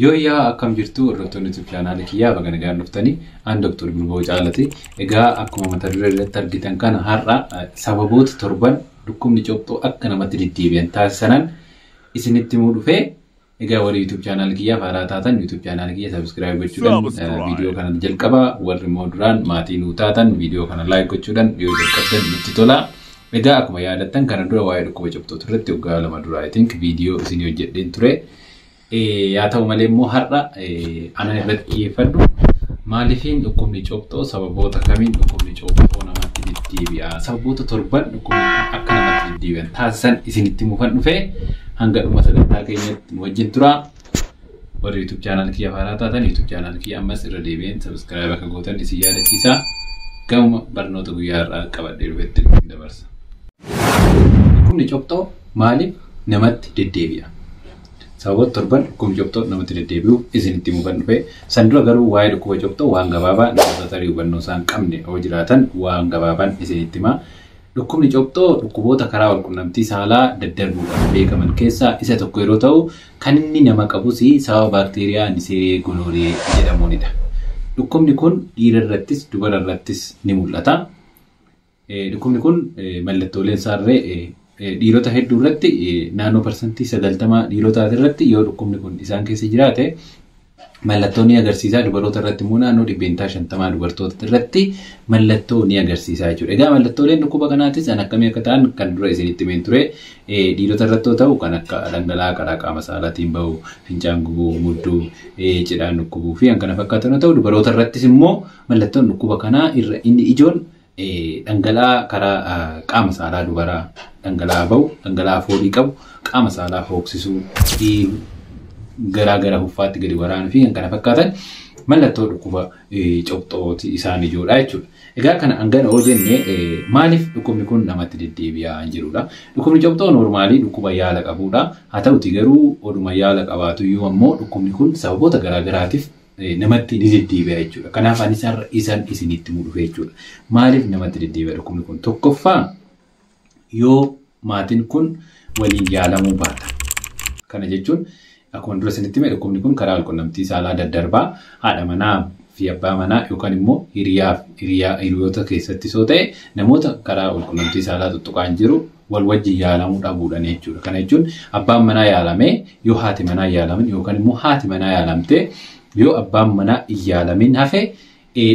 Yooyyaa, akkam jirtu hordoftoonni YouTube chaanaalii kiyyaa? Baga nagaan dhuftanii. An Dr. Bilboo Caalati. Egaa akkuma mata duree irratti argitan kana, har'a sababoota torban dhukkubni cobxoo akka namatti deddeebi'an taasisanan isinitti himuu dhufee. Egaa warri YouTube chaanaalii kiyyaaf haaraa taatan YouTube chaanaalii kiyya subscribe gochuudhaan viidiyoo kana jalqaba. Warri immoo duraan maatii nuu taatan viidiyoo kana like gochuudhaan yoo jalqabdan nutti tola. Egaa akkuma yaadattan, kana dura waa'ee dhukkuba cobxoo irratti waggaa 2 dura, I think, viidiyoo isinii hojjedheen ture. Yaa ta'u malee immoo har'a anan irratti xiyyeeffadhu maaliifiin dhukkubni cobxoo, sababoota kamiin dhukkubni cobxoo namatti deddeebi'a, sababoota torban dhukkubni kun akka namatti deddeebi'an taasisan isinitti himuufan dhufee. Hanga dhuma sagantaa keenyatti nu wajjin tura. Warri YouTube chaanaal kiyya haaraa taatan YouTube chaanaal kiyya ammas irra deebi'een subscribe akka gootan isin yaadachiisa. Gama barnoota guyyaa har'aa qabadhee dhufetti dabarsa. Dhukkubni cobxoo maaliif namatti deddeebi'a? Sababoota torban dhukkubni cobxoo namatti deddeebi'uuf isinitti himuufan dhufe. San dura garuu waa'ee dhukkuba cobxoo waan gabaabaa, namoota tarii hubannoo isaan qabne yoo jiraatan, waan gabaabaan isinitti hima. Dhukkubni cobxoo dhukkuboota karaa walqunnamtii saalaa daddarbuudhaan beekaman keessaa isa tokko yeroo ta'u, kan inni nama qabus sababa baakteeriyaa Neisseria gonorrhoeae jedhamuunidha. Dhukkubni kun dhiira irrattis dubara irrattis ni mul'ata. Dhukkubni kun mallattooleen isaarree dhiirota hedduu irratti, naannoo 90% dhiirotaa irratti yoo dhukkubni kun isaan keessa jiraate mallattoo ni agarsiisa. Dubaroota irratti immoo naannoo 50% dubartoota irratti mallattoo ni agarsiisa jechuudha. Egaa mallattooleen dhukkuba kanaatis kan akkamii akka ta'an kan dura isinitti himeen ture. Dhiirota irratti yoo ta'u, kan akka dhangala'aa karaa qaama saalaatiin bahu, fincaan gubuu, mudduu, cidhaan dhukkubuu fi kan kana fakkaatan yoo ta'u, dubaroota irrattis immoo mallattoon dhukkuba kanaa irra inni ijoon dhangala'aa karaa qaama saalaa dubaraa dhangala'aa bahu, dhangala'aa foolii qabu, qaama saalaa hooksisuu, garaa gara huffaatti gadi waraanuu fi kan kana fakkaatan mallattoo dhukkuba cobxooti isaan ijoodha jechuudha. Egaa kana hangana yoo jenne, maaliif dhukkubni kun namatti deddeebi'aa hin jirudha? Dhukkubni cobxoo normally dhukkuba yaala qabudha. Haa ta'uti garuu oduma yaala qabaatu iyyuu ammoo dhukkubni kun sababoota garaa garaatiif namatti ni deddeebi'a jechuudha. Kanaaf anis har'a isan isinitti himuu dhufe jechuudha. Maaliif namatti deddeebi'a dhukkubni kun? Tokkoffaa, yoo maatiin kun waliin yaalamuu baatan. Kana jechuun akkuma dura isinitti hime, dhukkubni kun karaa walqunnamtii saalaa daddarbaa, haadha manaa fi abbaa manaa yookaan immoo hiriyaa hiriyaa hiriyoota keessatti soo ta'e, namoota karaa walqunnamtii saalaa tuttuqaan jiru wal wajjin yaalamuu dhabuudhaan jechuudha. Kana jechuun abbaan manaa yaalamee yoo haati manaa yaalamin, yookaan immoo haati manaa yaalamtee yoo abbaan manaa hin yaalamin hafe,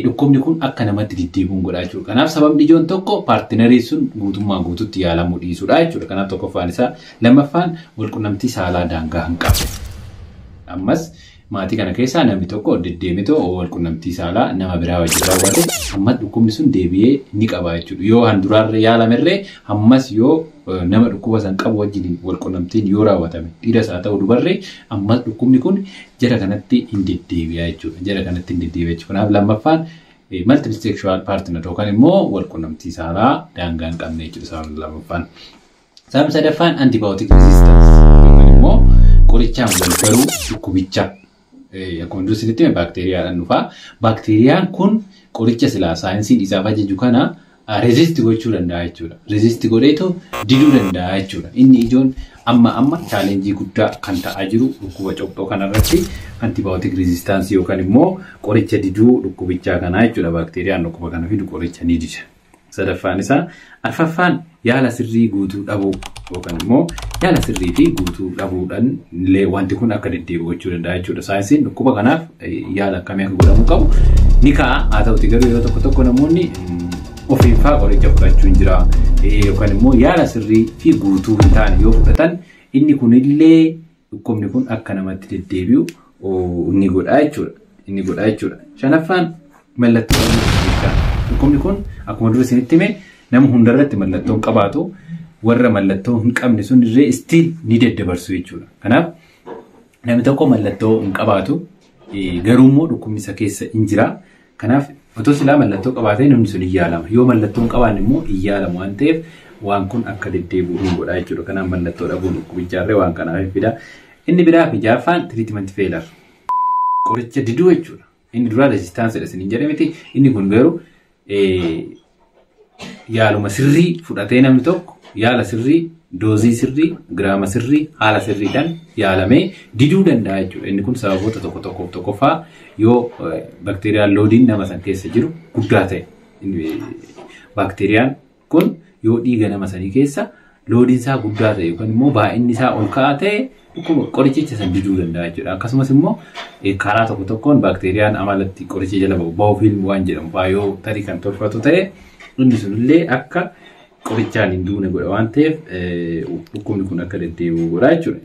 dhukkubni kun akka namatti deddeebi'uun godha jechuudha. Kanaaf sababni ijoon tokko partnerii sun guutummaa guututti yaalamuu dhiisuudha jechuudha. Kanaaf tokkoffaan isaa. Lammaffaan, walqunnamtii saalaa daangaa hin qabne. Ammas maatii kana keessaa namni tokko deddeemitoo walqunnamtii saalaa nama biraa wajjin raawwate, ammas dhukkubni sun deebi'ee ni qaba jechuudha. Yoo handuraarra yaalamerree, ammas yoo nama dhukkuba san qabu wajjin walqunnamtiin yoo raawwatame, dhiiras haa ta'u dubarri, ammas dhukkubni kun jara kanatti hin deddeebi'a jechuudha. Jara kanatti hin deddeebi'a jechuudha. Kanaaf lammaffaan multiple sexual partner yookaan immoo walqunnamtii saalaa daangaa hin qabne jechuudha sababni lammaffaan. Sababni sadaffaan antibiotic resistance yookaan immoo qorichaan wal baruu dhukkubichaa. Akkuma dura isinitti hime, baakteeriyaadhaan dhufa. Baakteeriyaan kun qoricha silaa saayinsiin isaaf ajaju kana resist gochuu danda'a jechuudha. Resist godheetu diduu danda'a jechuudha. Inni ijoon amma amma challenge guddaa kan ta'aa jiru dhukkuba cobxoo kanarratti antibiotic resistance yookaan immoo qoricha diduu dhukkubichaa kanaa jechuudha. Baakteeriyaan dhukkuba kana fidu qoricha ni dida. Sadaffaan isaa. Arfaffaan, yaala sirrii guutuu dhabuu yookaan immoo yaala sirrii fi guutuu dhabuudhaan illee wanti kun akka deddeebi'u gochuu danda'a jechuudha. Saayinsiin dhukkuba kanaaf yaala akkamii akka godhamuu qabu ni ka'a. Haa ta'uti garuu yeroo tokko tokko namoonni ofiifaa qoricha fudhachuu hin jira, yookaan immoo yaala sirrii fi guutuu hin taane yoo fudhatan, inni kunillee dhukkubni kun akka namatti deddeebi'u ni godha jechuudha. Inni godha jechuudha. Shanaffaan, mallattoo dhukkubichaa. Dhukkubni kun akkuma dura isinitti hime, nama hundarratti mallattoo hin qabaatu. Warra mallattoo hin qabne sun illee still ni daddabarsu jechuudha. Kanaaf namni tokko mallattoo hin qabaatu, garuu immoo dhukkubni isa keessa hin jira. Kanaaf otoo silaa mallattoo qabaatee namni sun hin yaalama. Yoo mallattoo hin qabaanne immoo hin yaalamu waan ta'eef, waan kun akka deddeebi'u hin godha jechuudha. Kanaaf mallattoo dhabuun dhukkubichaallee waan kanaaf fida. Inni biraa fi ja'affaan treatment failure. Qoricha diduu jechuudha. Inni duraa resistance dha isiniin jedhe miti. Inni kun garuu yaaluma sirrii fudhatee, namni tokko yaala sirrii Doozii sirrii, giraama sirrii, haala sirriidhaan yaalamee diduu danda'a jechuudha. Inni kun sababoota tokko tokkoof tokkoffaa yoo bakteeriyaan loodiin nama san keessa jiru guddaa ta'e. Bakteeriyaan kun yoo dhiiga nama sanii keessa loodiin isaa guddaa ta'e yookaan immoo baay'inni isaa ol ka'aa ta'e dhukkuba qorichicha san diduu danda'a jechuudha. Akkasumas immoo karaa tokko tokkoon bakteeriyaan amalatti qoricha jala ba'u baayoofiilm waan jedhamu fa'aa yoo tarii kan tolfatu ta'e inni sunillee akka qorichaan hin duune godha waan ta'eef dhukkubni kun akka deddeebi'u godha jechuudha.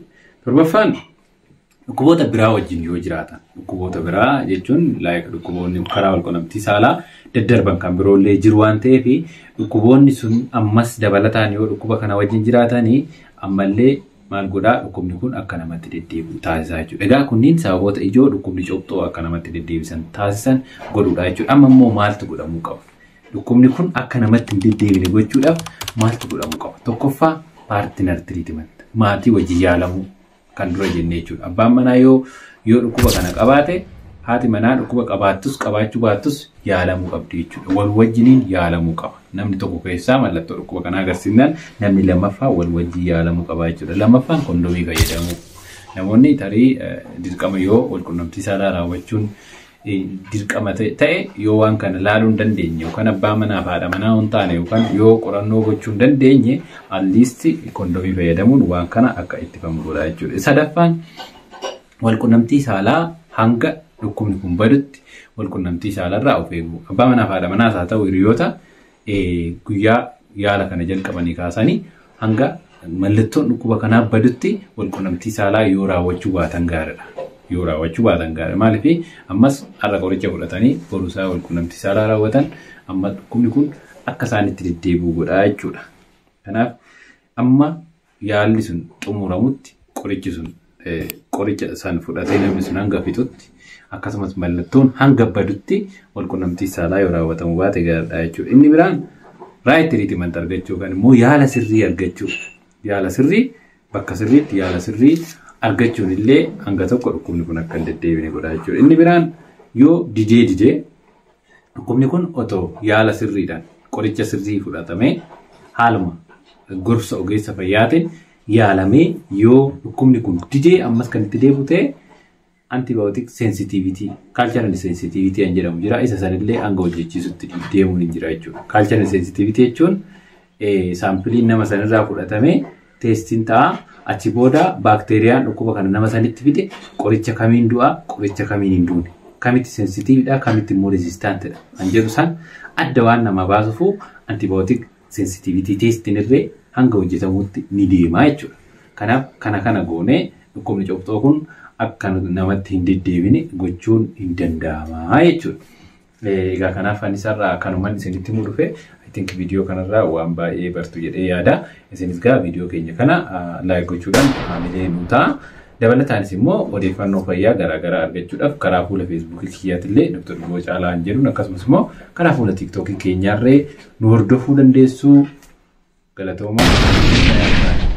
Torbaffaan dhukkuboota biraa wajjin yoo jiraatan, dhukkuboota biraa jechuun dhukkuboonni karaa walqunnamtii saalaa daddarban kan biroollee jiru waan ta'eef dhukkuboonni sun ammas dabalataan yoo dhukkuba kana wajjin jiraatanii ammallee maal godhaa dhukkubni kun akka namatti deddeebi'u taasisaa jechuudha. Egaa kunniin sababoota ijoo dhukkubni cobxoo akka namatti deddeebisan taasisan godhuudha jechuudha. Amma immoo maaltu godhamuu qaba? Dhukkubni kun akka namatti hin deddeebine gochuudhaaf maaltu godhamuu qaba? Tokkoffaa partner treatment, maatii wajjin yaalamuu kan dura jenne jechuudha. Abbaan manaa yoo dhukkuba kana qabaate haati manaa dhukkuba qabaattus qabaachuu baattus yaalamuu qabdi jechuudha. Wal wajjiniin yaalamuu qaba. Namni tokko keessaa mallattoo dhukkuba kanaa agarsiisnaan namni lammaffaa wal wajjin yaalamuu qaba jechuudha. Lammaffaan kondomii fayyadamuu. Namoonni tarii dirqama yoo walqunnamtii saalaa raawwachuun dirqama ta'e yoo waan kana laaluu hin dandeenye yookaan abbaa manaa fi haadha manaa hin taane yookaan yoo qorannoo gochuu hin dandeenye at least kondomii fayyadamuun waan kana akka ittifamu godha jechuudha. Sadaffaan walqunnamtii saalaa hanga dhukkubni kun badutti walqunnamtii saalarraa of eeguu. Abbaa manaa fi haadha manaas haa ta'u hiriyoota guyyaa yaala kana jalqabanii kaasanii hanga mallattoon dhukkuba kanaa badutti walqunnamtii saalaa yoo raawwachuu baatan gaariidha. Yoo raawwachuu baatan gaariidha. Maaliif ammas har'a qoricha fudhatanii borusaa walqunnamtii saalaa raawwatan amma dhukkubni kun akka isaanitti deddeebi'u godha jechuudha. Kanaaf amma yaalli sun xumuramutti qorichi sun qoricha san fudhatee namni sun hanga fixutti akkasumas mallattoon hanga badutti walqunnamtii saalaa yoo raawwatamu baate gaariidha jechuudha. Inni biraan right treatment argachuu yookaan immoo yaala sirrii argachuu. Yaala sirrii bakka sirriitti yaala sirrii argachuun illee hanga tokko dhukkubni kun akka hin deddeebine godha jechuudha. Inni biraan yoo didee dhukkubni kun otoo yaala sirriidhaan qoricha sirrii fudhatamee haaluma gorsa ogeessa fayyaatiin yaalamee yoo dhukkubni kun didee ammas kan itti deebi'u ta'e antibiotic sensitivity, cultural sensitivity kan jedhamu jira. Isa sanillee hanga hojjechiisutti deemuun hin jira jechuudha. Cultural sensitivity jechuun saampiliin nama sanirraa fudhatamee teestiin ta'a. Achi booda baakteeriyaan dhukkuba kana nama sanitti fide qoricha kamiin du'a, qoricha kamiin hin duune, kamitti sensitiividha, kamitti immoo rezistaantidha kan jedhu san adda waan nama baasuufu antibiotic sensitivity teestiin irree hanga hojjetamutti ni deema jechuudha. Kanaaf kana goonee dhukkubni cobxoo kun akka namatti hin deddeebine gochuun hin danda'ama jechuudha. Egaa kanaaf ani isarraa kanumaan isinitti himuu dhufe. I think viidiyoo kanarraa waan baay'ee bartu jedhee yaada. Isinis gaa viidiyoo keenya kana like gochuudhaan haamilee nuu ta'a. Dabalataanis immoo odeeffannoo fayyaa garaagaraa argachuudhaaf karaa fuula Feesbuukii kiyyaatillee Dr. Dhugoo Caalaa jedhuun akkasumas immoo karaa fuula Tiiktookii keenyaarree nu hordofuu dandeessu. Galatoomaa.